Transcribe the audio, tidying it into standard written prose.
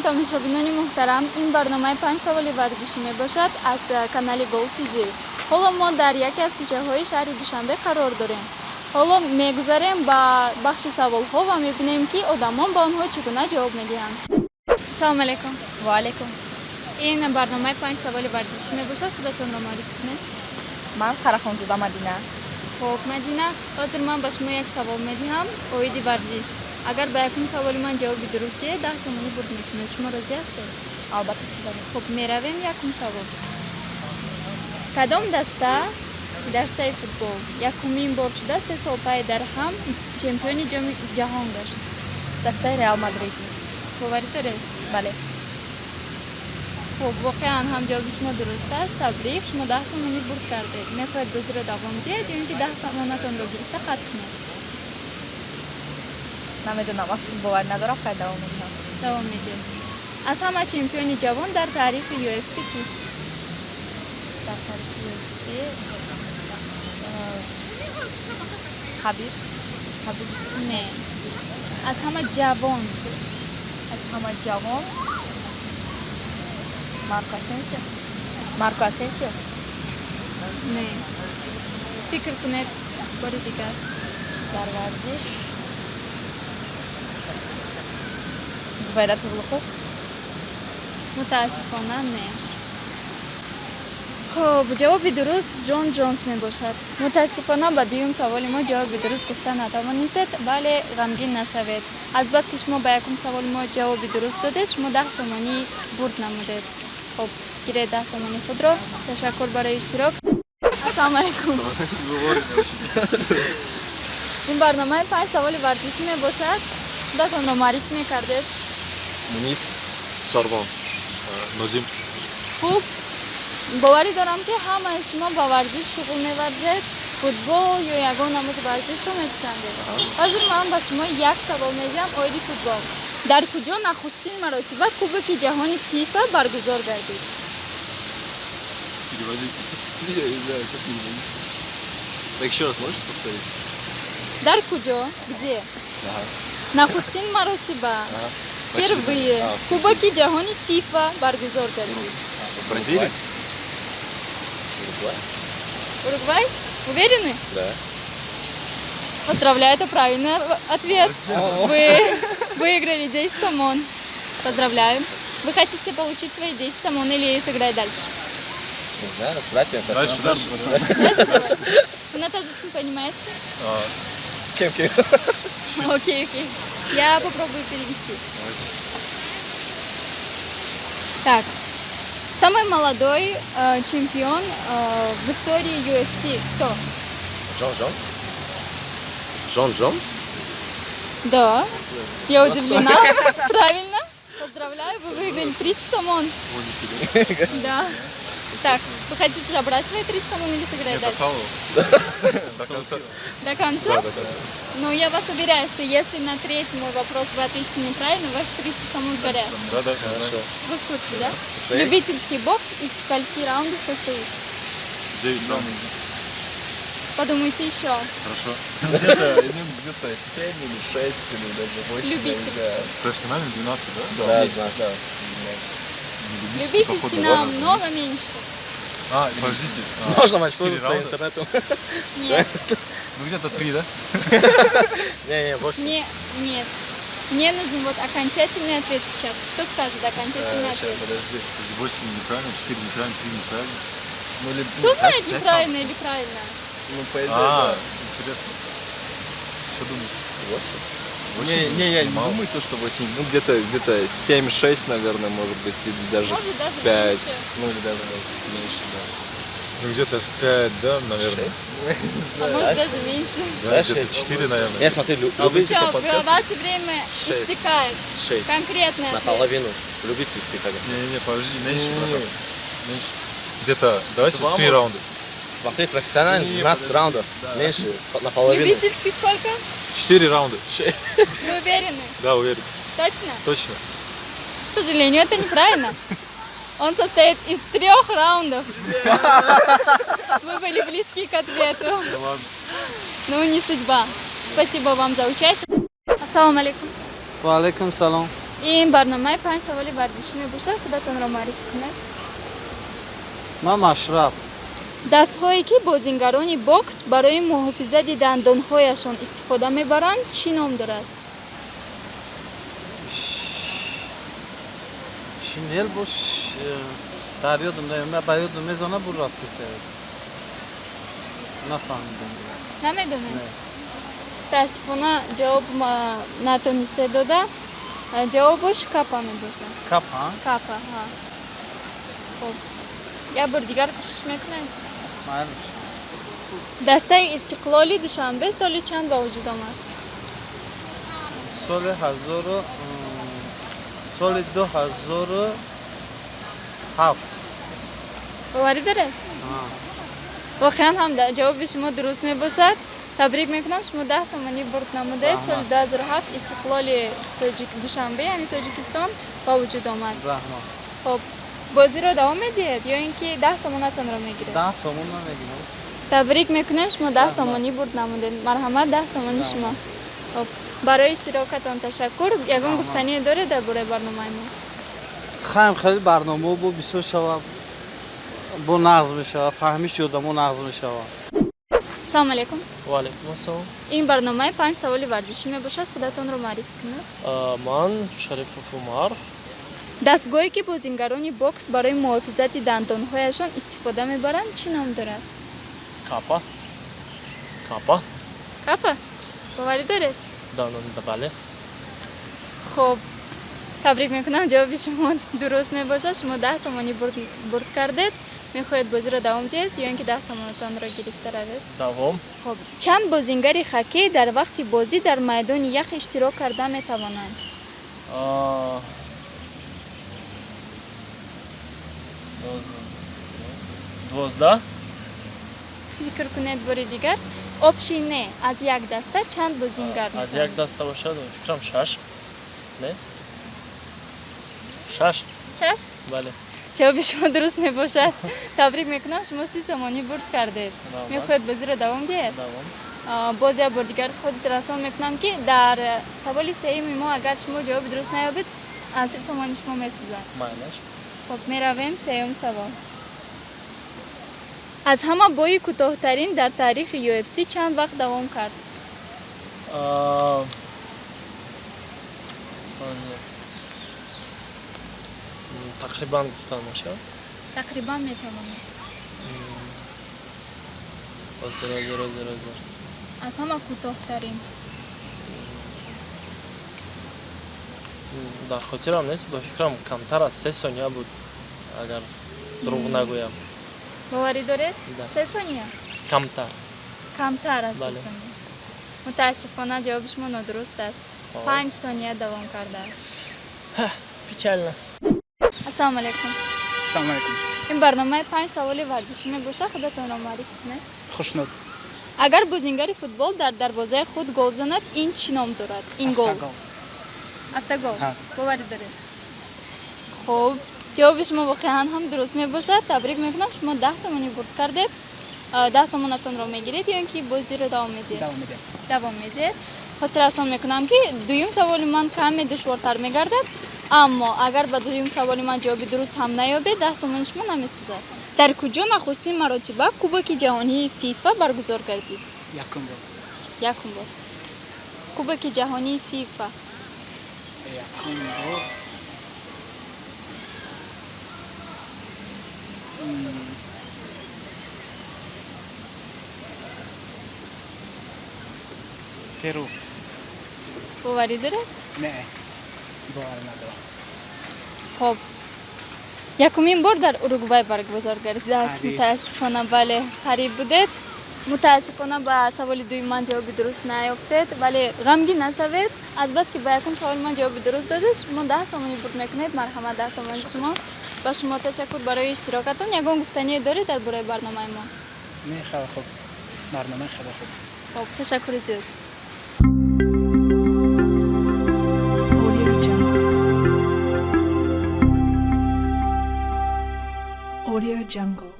Алайкум, тамошобинони муҳтарам! Ин барномаи «Панҷ саволи варзишӣ» мебошад аз канали Гол ТЖ. Ҳоло мо дар яке аз кӯчаҳои шаҳри Душанбе қарор дорем. Ҳоло мегузарем ба бахши саволҳо ва мебинем, ки одамон ба онҳо чӣ гуна ҷавоб медиҳанд. Салому алайкум! Ва алайкум. Ин барномаи «Панҷ саволи варзишӣ» мебошад. Худатонро муаррифӣ кунед. Ман Қарахонзода Мадина. Хуб, Мадина, ҳозир ман ба шумо як савол медиҳам оиди варзиш. Агар ба якум саволи ман ҷавоби дуруст диҳед, 10 сомонӣ бурд мекунед. Шумо розӣ ҳастед? Албатта, бале. Хуб, меравем. Якум савол: кадом дастаи футбол якумин бор шуда 3 сол пай дар ҳам чемпиони Ҷоми Ҷаҳон гашт? Дастаи Реал Мадрид. Боварӣ доред? Бале. Хуб, воқеан ҳам ҷавоби шумо дуруст аст. Табрик, шумо 10 сомонӣ бурд кардед. Мехоҳед бозиро давом диҳед ё ин ки 10 сомонатонро гирифта қатъ кунед? Намедонам, аз худ боварӣ надорам. Хай, давом медиҳам. Давом медиҳед. Аз ҳама чемпиони ҷавон дар таърихи UFC кист? Дар таърихи UFC Хабиб, Хабиб. Не, аз ҳама ҷавон. Аз ҳама ҷавон Марко Асенсио, Марко Асенсио. Не, фикр кунед бори дигар. Дар варзиш Зубайра Туғлуқов. Мутаассифона, не. Хуб, ҷавоби дуруст Ҷон Ҷонс мебошад. Мутаассифона, ба дуюм саволи мо ҷавоби дуруст гуфта натавонистед, вале ғамгин нашавед. Азбаски шумо ба якум саволи мо ҷавоби дуруст додед, шумо 10 сомонӣ бурд намудед. Хуб, гиред 10 сомонӣ худро. Ташаккур барои иштирок. Ассалому алайкум! Ин барномаи «Панҷ саволи варзишӣ» мебошад. Худатонро муаррифӣ мекардед? Мунис Сорбон. Нозим. Хуб, боварӣ дорам, ки ҳамаи шумо ба варзиш шуғл меварзед, футбол ё ягон намуди варзишро меписандед. Ҳозир ман ба шумо як савол медиҳам оиди футбол. Дар куҷо нахустин маротиба Кубоки Ҷаҳони ФИФА баргузор гардид? Переводить. Я не знаю, как переводить. Так, еще раз можете повторить? Дар куҷо, где нахустин маротиба, впервые, Кубоки Ҷаҳони ФИФА баргузор гардид? В Бразилии? Уругвай? Уругвай? Уверены? Да. Поздравляю, это правильный ответ. Вы выиграли 10 сомон. Поздравляю. Вы хотите получить свои 10 сомон или сыграть дальше? Не знаю, с братьями. Дальше, дальше. Дальше давай. Вы на таджикском понимаете? А, Кем, кем? Окей. Я попробую перевести. Давайте. Так. Самый молодой чемпион в истории UFC кто? Джон Джонс? Джон Джонс? Да. Я удивлена. Правильно. Поздравляю, вы выиграли 30 сомон. Да. Так, вы хотите забрать свои 30 сомон или сыграть Нет, дальше? До конца. До конца? Да, до конца. Ну, я вас уверяю, что если на третий мой вопрос вы ответите неправильно, ваши 30 сомон сгорят. Да, Хорошо. Вы в курсе, да? Состоит? Любительский бокс из скольки раундов состоит? 9 раундов. Подумайте еще. Хорошо. Где-то, ну, где-то 7 или 6 или даже 8. Любительский. Профессиональный 12, да? Да, Да, 12. да. Любительский, Любительский походу, намного меньше. А, подождите. А, Можно четыре воспользоваться раунда? интернетом? Нет, Ну, где-то 3, да? Не-не, 8. не, нет. Мне нужен вот окончательный ответ сейчас. Кто скажет окончательный Сейчас, ответ? подожди. 8 неправильно, 4 неправильно, 3 неправильно. Ну, или, Кто знает, пять неправильно или правильно? Ну, по идее, А, да. интересно. Что думаешь? 8? Не, не, я не Мало. думаю, то, что 8. Ну, где-то 7-6, наверное, может быть, или даже Может, даже 5. меньше. Ну, или даже меньше, да. Ну, где-то 5, да, наверное. А может, даже меньше. Да, Да, где-то шесть. 4, наверное. Я смотри, А вы любительский Все, подсказка? ваше время Шесть. истекает. 6. Конкретный ответ. Наполовину. Любительский как бы. Не-не-не, подожди, меньше, Не-не-не. братан. Меньше. Где-то, давайте Два, 3 может? раунда. Смотри, профессиональный Не, 12 подожди. раундов. Да. Меньше, наполовину. Любительский сколько? 4 раунда. Вы уверены? Да, уверен. Точно? Точно. К сожалению, это неправильно. Он состоит из трех раундов. Вы были близки к ответу. Да ладно. Ну, не судьба. Спасибо вам за участие. Ассаламу алейкум. Ва алайкум салом. Ин барномаи панҷ саволи варзишӣ мебошад. Худатонро муаррифӣ кунед. Ман Машраб. Дастҳое, ки бозингарони бокс барои муҳофизати дандонҳояшон истифода мебаранд, чӣ ном дорад? Шинел бош, дар ёдам не, ба ёдам мезана, бур рафтиса. Нафаҳмидам. Намедонед? Не. Мутаассифона, ҷавоб натонисте дода. Ҷавобаш капа мебошад. Капа? Капа, ҳа. Хуб, як бор дигар кӯшиш мекунед? Майлиш. Дастаи Истиқлоли Душанбе соли чанд ба вуҷуд омад? Соли ҳазору соли 2007. Боварӣ доред? Воқеан ҳам ҷавоби шумо дуруст мебошад. Табрик мекунам, шумо 10 сомонӣ бурд намудаед. Соли 2007 Истиқлоли Душанбе, яъне Тоҷикистон, ба вуҷуд омад. Раҳмат. Хуб, бозиро давом медиҳед ё ин ки 10 сомонатонро мегиред? 10 сомон мегирам. Табрик мекунем, шумо 10 сомонӣ бурд намудед. Марҳамат, 10 сомони шумо. Хуб, барои иштирокатон ташаккур. Ягон гуфтание доред дар бораи барномаи мо? Хаем, хеле барномаҳо бо бисёр шава, бо нағз мешава, фаҳмиши одамо нағз мешава. Салому алейкум. Ваалейкум ассалом. Ин барномаи панҷ саволи варзишӣ мебошад. Худатонро муаррифӣ кунед. Ман Шарифов Умар. Дастгоҳе, ки бозингарони бокс барои муҳофизати дандонҳояшон истифода мебаранд, чӣ ном дорад? Капа, капа. Капа, боварӣ доред? Да, бале. Хуб, табрик мекунам, ҷавоби шумо дуруст мебошад. Шумо 10 сомонӣ бурд кардед. Мехоҳед бозиро давом диҳед ё ин ки 10 сомонатонро гирифта равед? Давом. Хуб, чанд бозингари хоккей дар вақти бозӣ дар майдони ях иштирок карда метавонанд? 12. Фикр кунед бори дигар. Общий не, аз як даста чанд бозингар? Аз як даста бошад, фикрам, шаш, не, шаш. Шаш? Бале. Ҷавоби шумо дуруст мебошад. Табрик мекунам, шумо 30 сомонӣ бурд кардед. Мехоҳед бозиро давом диҳед? Давом. Боз як бор дигар хотиррасон мекунам, ки дар саволи сеюми мо агар шумо ҷавоби дуруст наёбед, аз 30 сомони шумо месӯзад. Майлаш. Хуб, меравем сеюм савол. Аз ҳама бои кӯтоҳтарин дар таърихи UFC чанд вақт давом кард? А, тақрибан гуфтан мешавад? Тақрибан метавонед. Ҳозир, ҳозир, ҳозир, ҳозир. Аз ҳама кӯтоҳтарин. Дар хотирам нест. Ба фикрам, камтар аз 3 сония буд, агар дурӯғ нагӯям. Боварӣ доред? Да. 3 сония? Камтар. Камтар аз се Бале. сония. Мутаассифона, ҷавоби шумо нодуруст аст. Хоб. 5 сония давом кардааст. Печально. Ассалому алайкум. Салому алайкум. Ин барномаи панҷ саволи варзишӣ мебошад. Худатонро муаррифӣ кунед. Хушнуд. Агар бозингари футбол дар дарвозаи худ гол занад, ин чӣ ном дорад, ин гол? Автогол. Автогол? Ҳа. Боварӣ доред? Хуб, ҷавоби шумо воқеан ҳам дуруст мебошад. Табрик мекунам, шумо 10 сомонӣ бурд кардед. 10 сомонатонро мегиред ё ин ки бозиро давом медиҳед? Давом медиҳем. Давом медиҳед. Хотиррасон мекунам, ки дуюм саволи ман каме душвортар мегардад, аммо агар ба дуюм саволи ман ҷавоби дуруст ҳам наёбед, 10 сомони шумо намесӯзад. Дар куҷо нахустин маротиба Кубоки ҷаҳонии ФИФА баргузор гардид? Якум бор? Якум бор Кубоки ҷаҳонии ФИФА. Якум бор. Перу. Боварӣ доред? Не. Боварӣ надорам. Хоб, якумин бор дар Уругвай баргузор гардидааст. Қариб. Мутаассифона, бале, қариб будед. Мутаассифона, ба саволи дуюм ман ҷавоби дуруст наёфтед, вале ғамгин нашавед. Азбаски ба якум саволи ман ҷавоби дуруст додед, шумо 10 сомонӣ бурд мекунед. Марҳамат, 10 сомони шумо. Ба шумо ташаккур барои иштирокатон. Ягон гуфтание доред дар бораи барномаи мо? Не, хеле хуб. Барнома хеле хуб. Хоб, ташаккури зиёд. Audio Jungle. Audio Jungle.